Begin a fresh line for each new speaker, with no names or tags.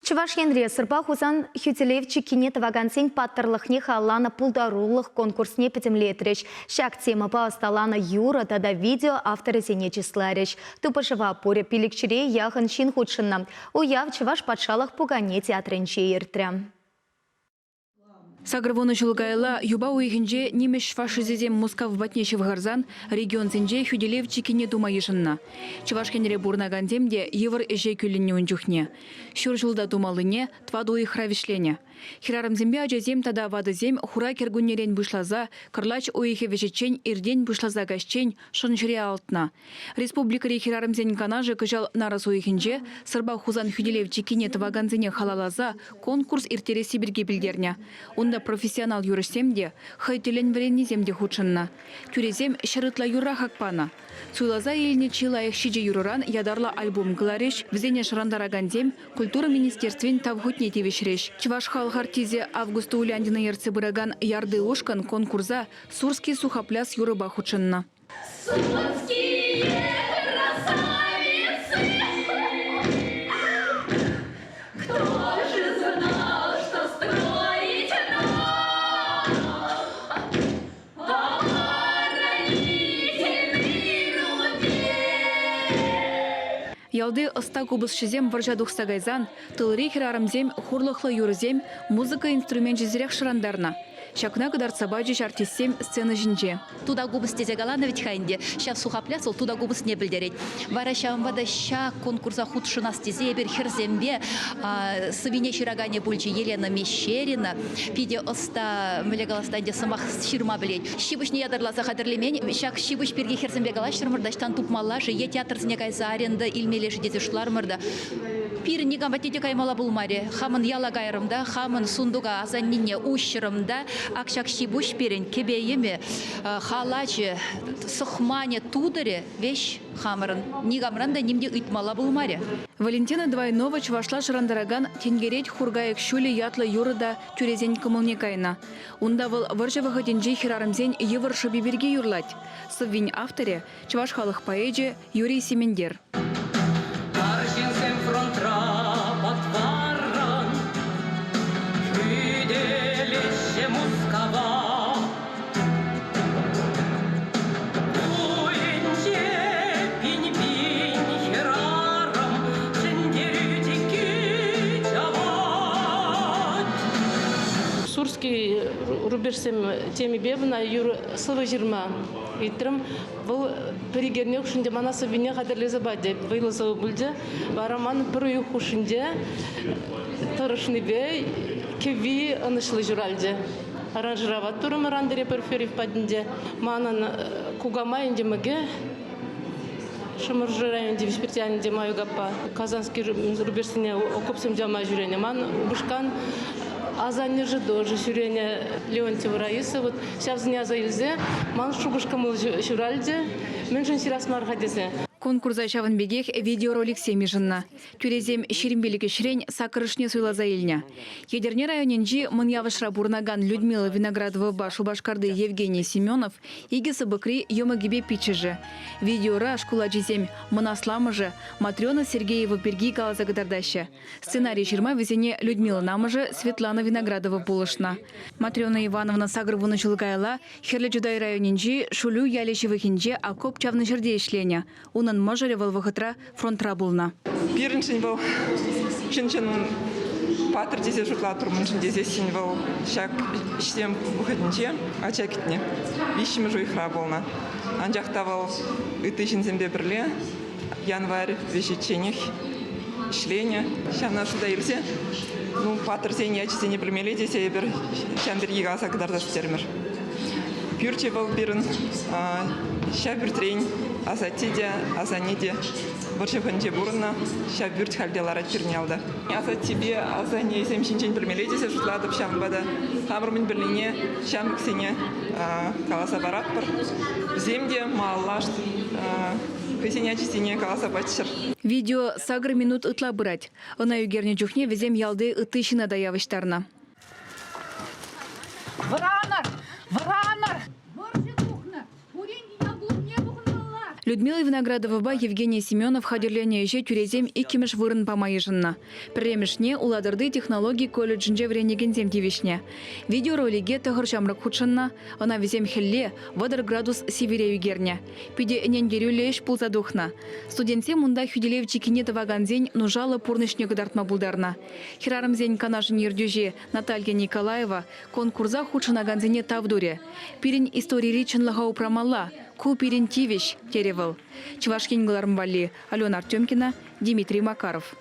Чӑваш Енре Сӑрпа Хусан хӳтӗлев чиккине тӑвакансен паттӑрлӑхне халалланӑ пултарулӑх конкурсне пӗтӗмлетрӗҫ. Ҫак темӑпа ӑсталанӑ юрӑ тата видео авторӗсене чысларӗҫ. Тупӑшӑва пурӗ пилӗкҫӗре яхӑн ҫын хутшӑннӑ. Уяв Чӑваш патшалӑх пукане театрӗнче иртрӗ.
80 ҫул каялла юпа уйӑхӗнче нимӗҫ фашисчӗсем Мускав патне ҫывхарсан регионсенче хӳтӗлев чиккине тума йышӑннӑ. Чӑваш Енре пурӑнакансем те йывӑр ӗҫе кӳлӗннӗ ун чухне. Ҫур ҫулта тумаллине тӑват уйӑхра вӗҫленӗ. Хӗрарӑмсемпе ачасем тата ватӑсем хура кӗркуннерен пуҫласа кӑрлач уйӑхӗ вӗҫӗччен иртен пуҫласа каҫчен шӑн ҫӗре алтнӑ. Республикӑри хӗрарӑмсен канашӗ кӑҫал нарӑс уйӑхӗнче Сӑрпа Хусан хӳтӗлев чиккине тӑвакансене халалласа конкурс ирттересси пирки пӗлтернӗ. Унта профессионал юрӑҫсем те, хӑй тӗллӗн вӗреннисем те хутшӑннӑ. Тӳресем ҫӗр ытла юрра хак панӑ. Суйласа илнӗ чи лайӑх ҫичӗ юрӑран ятарлӑ альбом кӑларӗҫ, вӗсене шӑрантаракансем Культура министерствин Тав хутне тивӗҫрӗҫ. Чӑваш халӑх артисчӗ Августа Уляндина ертсе пыракан Ярды ушкӑн конкурса Сурский сухопляс юрӑпа хутшӑннӑ.
Сурские красавицы! Кто же знал, что строить нам оборонительный рубеж?
Ялти ӑста купӑсҫӑсем вӑрҫа тухса кайсан тылри хӗрарӑмсем хурлӑхлӑ юрӑсем музыка инструменчӗсӗрех шӑрантарнӑ. Ҫакна кӑтартса пачӗҫ артистсем сцена ҫинче.
Тута купӑс тесе каланӑ вӗт-ха ӗнтӗ. Ҫав сухапляс вӑл тута купӑсне пӗлтерет. Вара ҫавӑнпа та ҫак конкурса хутшӑнас тесе эпир хӗрсемпе сӑвине ҫыраканӗ пулчӗ Елена Мещерина. Питӗ ӑста, мӗнле калас та ӗнтӗ, сӑмах ҫырма пӗлет. Ҫи-пуҫне ятарласа хатӗрлемен. Ҫак ҫи-пуҫ пирки хӗрсемпе калаҫрӑмӑр та ӑҫтан тупмалла-ши е театрсене кайса аренда илмелле-ши тесе шутларӑмӑр та. Пирӗн никам патне те каймалла пулмарӗ. Хамӑн яла кайрӑм та, хамӑн сундука асаннене уҫрӑм та, ак ҫак ҫи-пуҫ пирӗн кӗпе-йӗмӗ, халачӗ, сӑхманӗ, тутӑрӗ веҫ хамӑрӑн. Никамран та ним те ыйтмалла пулмарӗ.
Валентина Двойнова чӑвашла шӑрантаракан Тинкерет хуркайӑк ҫулӗ ятлӑ юрӑ та тӳресен кӑмӑлне кайнӑ. Унта вӑл вӑрҫӑ вӑхӑтӗнчи хӗрарӑмсен йывӑр шӑпи пирки юрлать. Сӑввин авторӗ, чӑваш халӑх поэчӗ Юрий Сементер.
Арҫынсем фронтра патваррӑн хӳтӗлеҫҫӗ Мускава. Уйӗнче пин-пин хӗрарӑм ҫӗнтерӳ чикки чавать.
Сурский рубежсем темипе мана юрӑ сӑвӑ ҫырма ыйтрӑм. Вӑл пӗр-ик эрне хушшинче мана сӑввине хатӗрлесе пачӗ. Вӑйлӑ сӑвӑ пулчӗ. Вара ман пӗр уйӑх хушшинче тӑрӑшнипе кӗвви ӑнӑҫлӑ ҫуралчӗ. Аранжировать турӑмӑр Андрей Порфирьев патӗнче. Манӑн кукамай ӗнтӗ мӗке Шӑмӑршӑ районӗнчи Виҫпӳрт Маюк аппа Казанский рубежсене окопсем чавма ҫӳренӗ. Ман упӑшкан асаннӗшӗ тоже ҫӳренӗ Леонтьева Раиса. Вот ҫавсене аса илсе ман шухӑш-кӑмӑл ҫуралчӗ. Мӗншӗн ҫырас мар-ха тесе.
Конкурса ҫавӑн пекех видеороликсем йышӑннӑ. Тӳресем 25 ӗҫрен саккӑрӑшне суйласа илнӗ. Етӗрне районӗнчи Мӑн Явӑшра пурӑнакан Людмила Виноградовӑпа Шупашкарти Евгений Семенов икӗ сыпӑкри йӑмӑкӗпе пиччӗшӗ. Видеора шкул ачисем мӑн асламӑшӗ Матрена Сергеева пирки каласа кӑтартаҫҫӗ. Сценари ҫырма вӗсене Людмилӑн амӑшӗ Светлана Виноградова пулӑшнӑ. Матрена Ивановна 80 ҫул каялла Хӗрлӗ Чутай районӗнчи Шулю ялӗ ҫывӑхӗнче окоп чавнӑ ҫӗрте ӗҫленӗ. Унӑн мӑшӑрӗ вӑл вӑхӑтра фронтра пулнӑ.
Пирӗншӗн вӑл чӑн-чӑн паттӑр тесе шутлатпӑр, мӗншӗн тесессӗн вӑл ҫак ӗҫсем вӑхӑтӗнче ача кӗтнӗ. Виҫҫӗмӗш уйӑхра пулнӑ. Анчах та вӑл ытти ҫынсемпе пӗрле январь вӗҫӗчченех ӗҫленӗ. Ҫавна шута илсе, ну, паттӑрсен ячӗсене пӗлмелле тесе эпир ҫавӑн пирки каласа кӑтартас терӗмӗр. Пӳрчӗ вӑл пирӗн ҫав пӳртрен асатте те, асанне те вӑрҫӑ хӑнче пурӑннӑ. Ҫав пӳрт халь те ларать пирӗн ялта. Асаттепе асаннесем ҫинчен пӗлмелле тесе шутлатӑп, ҫавӑнпа та хамӑр мӗн пӗлнине ҫамрӑксене каласа паратпӑр. Вӗсем те малалла хӑйсен ачисене каласа паччӑр.
Видео сакӑр минут ытла пырать. Ӑна ӳкернӗ чухне вӗсем ялти ытти ҫынна та явӑҫтарнӑ.
Вӑранӑр! Вӑранӑр! Вӑрҫӑ тухнӑ! Пурин те ял клубне пухӑнмалла!
Людмила Виноградовӑпа Евгений Семенов хатӗрленӗ ӗҫе тӳресем иккӗмӗш вырӑн пама йышӑннӑ. Пӗрремӗшне Улатӑрти технологи колледжӗнче вӗренекенсем тивӗҫнӗ. Видеоролике тӑхӑр ҫамрӑк хутшӑннӑ. Ӑна вӗсем хӗлле 30 градус сивӗре ӳкернӗ. Питӗ ӗнентерӳллӗ ӗҫ пулса тухнӑ. Студентсем унта хӳтӗлев чиккине тӑвакансен нушаллӑ пурнӑҫне кӑтартма пултарнӑ. Хӗрарӑмсен канашӗн ертӳҫи Наталья Николаева конкурса хутшӑнакансене тав турӗ. Пирӗн историри чӑнлӑха упрамалла, ку пирӗн тивӗҫ, терӗ вӑл. Чӑваш Ен кӑларӑм валли Алена Артемкина, Дмитрий Макаров.